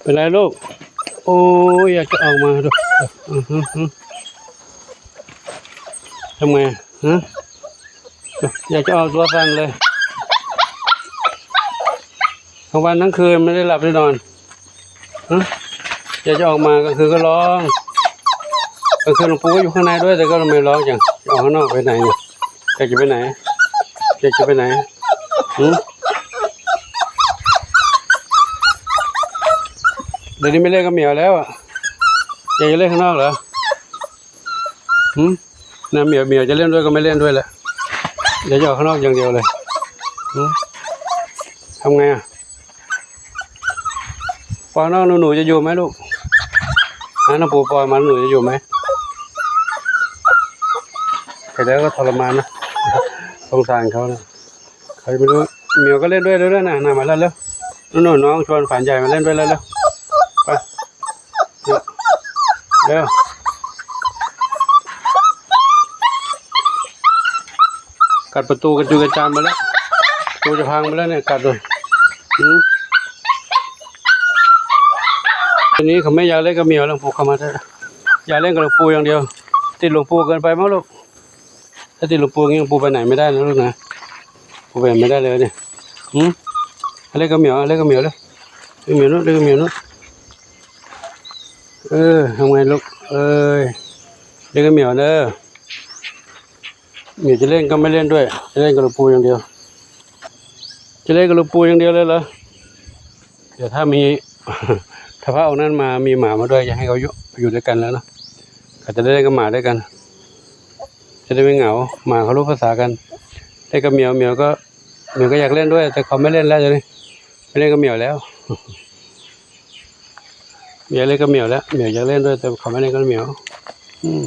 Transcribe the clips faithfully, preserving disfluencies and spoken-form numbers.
เป็นไรลูก? โอ้ย อยากจะออกมาดู อือหือหือ ทำไงอะ? ฮะ อยากจะออกตัวสั่นเลย ทั้งวันทั้งคืนไม่ได้หลับได้นอน ฮะ อยากจะออกมากลางคืนก็ร้อง กลางคืนหลวงปู่ก็อยู่ข้างในด้วย แต่ก็ทำไมร้องจัง? จะออกข้างนอกไปไหนเนี่ย? อยากจะไปไหน? อยากจะไปไหน? หืม เดี๋ยวนี้ไม่เล่นกับเหมียวแล้วอะ อยากจะเล่นข้างนอกเหรอ? หืม นะ เหมียว เหมียวจะเล่นด้วยก็ไม่เล่นด้วยแล้ว เดี๋ยวจะออกข้างนอกอย่างเดียวเลย หืม ทำไงอะ? ปล่อยนอก หนูๆ จะอยู่ไหมลูก? นะ น้องปูปล่อยมา หนูจะอยู่ไหม? แต่แล้วก็ทรมานนะ สงสารเขานะ ใครไม่รู้ เหมียวก็เล่นด้วย เร็วๆ นะ นะ มาแล้ว เร็ว นู่นๆ น้องชวนขวัญใหญ่มาเล่นด้วยแล้ว เร็ว ไป เร็ว กัดประตูกระจุยกระจายมาแล้ว ประตูจะพังไปแล้วเนี่ย กัดเลย หืม ทีนี้เขาไม่อยากเล่นกับเหมียวแล้ว หลวงปู่เข้ามาเถอะ อยากเล่นกับหลวงปู่อย่างเดียว ติดหลวงปู่เกินไปมั้งลูก ถ้าติดหลวงปู่อย่างงี้ หลวงปู่ไปไหนไม่ได้นะลูกนะ ปู่ไปไหนไม่ได้เลยเนี่ย หืม เล่นกับเหมียว เล่นกับเหมียวเลย เล่นกับเหมียวนู้น เล่นกับเหมียวนู้น เออ ทำไงลูก เอ้ย เล่นกับเหมียวเด้อ เหมียวจะเล่นก็ไม่เล่นด้วย จะเล่นกับหลวงปู่อย่างเดียว จะเล่นกับหลวงปู่อย่างเดียวเลยเหรอ? เดี๋ยวถ้ามี ถ้าพระองค์นั้นมา มีหมามาด้วย จะให้เขาอยู่ อยู่ด้วยกันแล้วเนาะ เขาจะได้เล่นกับหมาด้วยกัน จะได้ไม่เหงา หมาเขารู้ภาษากัน เล่นกับเหมียว เหมียวก็ เหมียวก็อยากเล่นด้วย แต่เขาไม่เล่นแล้ว เดี๋ยวนี้ไม่เล่นกับเหมียวแล้ว เหมียวเล่นกับเหมียวแล้ว เหมียวอยากเล่นด้วย แต่เขาไม่เล่นกับเหมียว อืม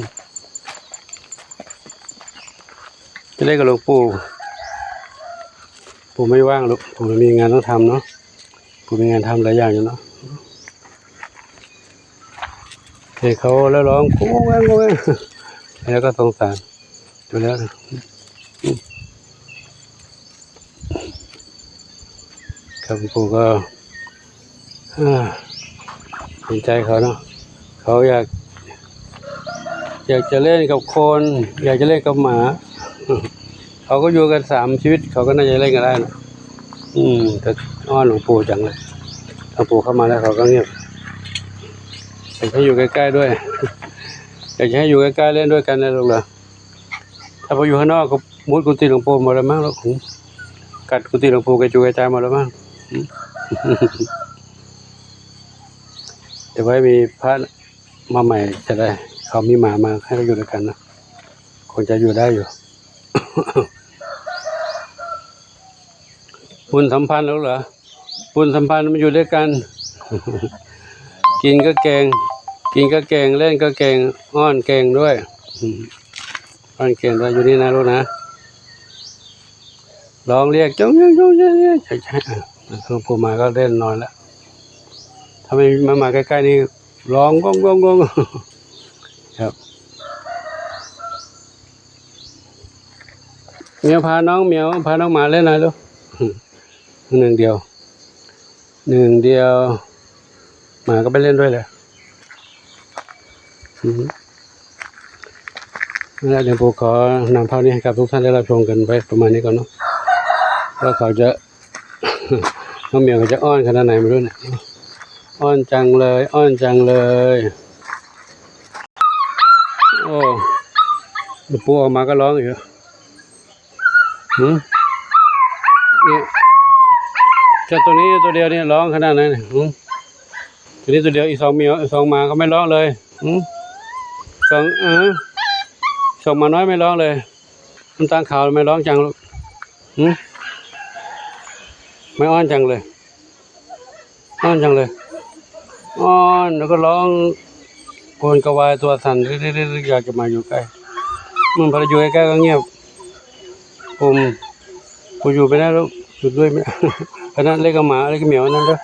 จะเล่นกับหลวงปู่ ปู่ไม่ว่างลูก ปู่มีงานต้องทำเนาะ ปู่มีงานทำหลายอย่างอยู่เนาะ เห็นเขาแล้วร้อง "กู้แว้งกู้แว้ง" แล้วก็สงสาร ดูแล้ว ครับ ปู่ก็ อ่า เห็นใจเขาเนาะ เขาอยาก อยากจะเล่นกับคน อยากจะเล่นกับหมา เขาก็อยู่กันสามชีวิต เขาก็น่าจะเล่นกันได้นะ อืม แต่อ้อนหลวงปู่จังเลย หลวงปู่เข้ามาแล้วเขาก็เงียบ อยากให้อยู่ใกล้ๆด้วย อยากจะให้อยู่ใกล้ๆเล่นด้วยกันนะลูกเหรอ ถ้าไปอยู่ข้างนอกก็มุดกุฏิหลวงปู่หมดแล้วมั้งลูก กัดกุฏิหลวงปู่กระจุยกระจายหมดแล้วมั้ง เดี๋ยวไว้มีพระมาใหม่จะได้ เขามีหมามาให้เขาอยู่ด้วยกันนะ คงจะอยู่ได้อยู่ บุญสัมพันธ์แล้วเหรอ? บุญสัมพันธ์มันอยู่ด้วยกัน กินก็แกง กินก็แกง เล่นก็แกง อ้อนแกงด้วย อืม อ้อนแกงด้วย อยู่นี่นะลูกนะ ร้องเรียก จ้อง จ้อง จ้อง จ้อง จ้อง ใช่ ใช่ อ่ะ หลวงปู่มาก็เล่นนอนแล้ว ถ้าไม่มา มาใกล้ๆนี่ ร้องก้องก้องก้อง ครับ เหมียวพาน้องเหมียว พาน้องหมาเล่นหน่อยลูก หนึ่งเดียว หนึ่งเดียว หมาก็ไปเล่นด้วยเลย อืม นั่นแหละ เดี๋ยวผมขอนำภาพนี้ให้กับทุกท่านได้รับชมกันไว้ประมาณนี้ก่อนเนาะ ว่าเขาจะ น้องเหมียวเขาจะอ้อนขนาดไหนไม่รู้เนี่ย อ้อนจังเลย อ้อนจังเลย โอ้ หลวงปู่ออกมาก็ร้องอยู่ หืม เนี่ย เจ้าตัวนี้ตัวเดียวเนี่ยร้องขนาดนั้นเนี่ย หืม ตัวนี้ตัวเดียว อีกสองเหมียว อีกสองหมาก็ไม่ร้องเลย หืม สอง เออ สองหมาน้อยไม่ร้องเลย น้ำตาลขาวไม่ร้องจังลูก หืม ไม่อ้อนจังเลย อ้อนจังเลย อ้อนแล้วก็ร้องโวยวายตัวสั่น อยากจะมาอยู่ใกล้ มันพออยู่ใกล้ๆก็เงียบ ผม ผมอยู่ไม่ได้แล้ว อยู่ด้วยไม่ได้ อันนั้นเล่นกับหมา เล่นกับเหมียวนั่นเด้อ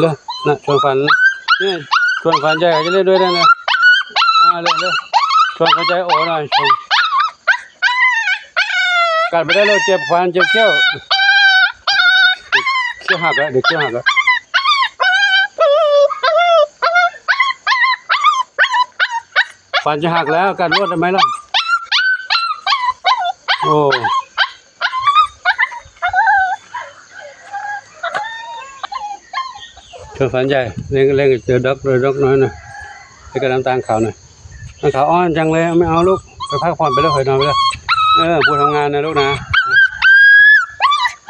เล่นนะ ชวนขวัญ นี่ ชวนขวัญใหญ่เขาจะเล่นด้วยได้นะ อ่า เล่น เล่น ชวนขวัญใหญ่โอ้หน่อย ชวน กัดไม่ได้แล้ว เจ็บฟัน เจ็บเขี้ยว เขี้ยวหักแล้ว เดี๋ยวเขี้ยวหักแล้ว ฟันจะหักแล้ว กัดลวดได้ไหมล่ะ โอ้ ชนสันใหญ่ เร่ง เร่งเจอด็อกเลย ด็อกน้อยหน่อย ให้กับน้ำตาลขาวหน่อย น้ำตาลขาวอ้อนจังเลย ไม่เอาลูก ไปพักผ่อนไปเลย ไปนอนไปเลย เออ ผู้ทำงานนะลูกนะ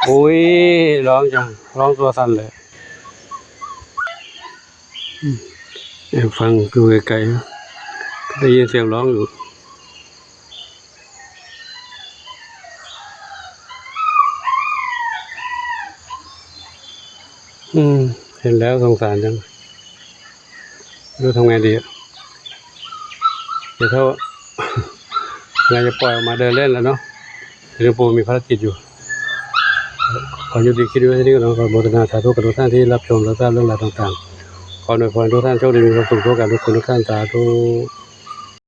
อุ้ย ร้องจัง ร้องตัวสั่นเลย อืม แอบฟังดูไกลๆ ได้ยินเสียงร้องอยู่ อืม เห็นแล้วสงสารจัง ไม่รู้ทำไงดีอะ เดี๋ยวถ้า ไงจะปล่อยออกมาเดินเล่นแล้วเนาะ เดี๋ยวหลวงปู่มีภารกิจอยู่ ขอยุติคลิปไว้ที่นี่ก่อนนะ ขออนุโมทนาสาธุกับทุกท่านที่รับชมและทราบเรื่องราวต่างๆ ขออวยพรทุกท่านโชคดีมีความสุขทั่วกันทุกคนทุกท่าน สาธุ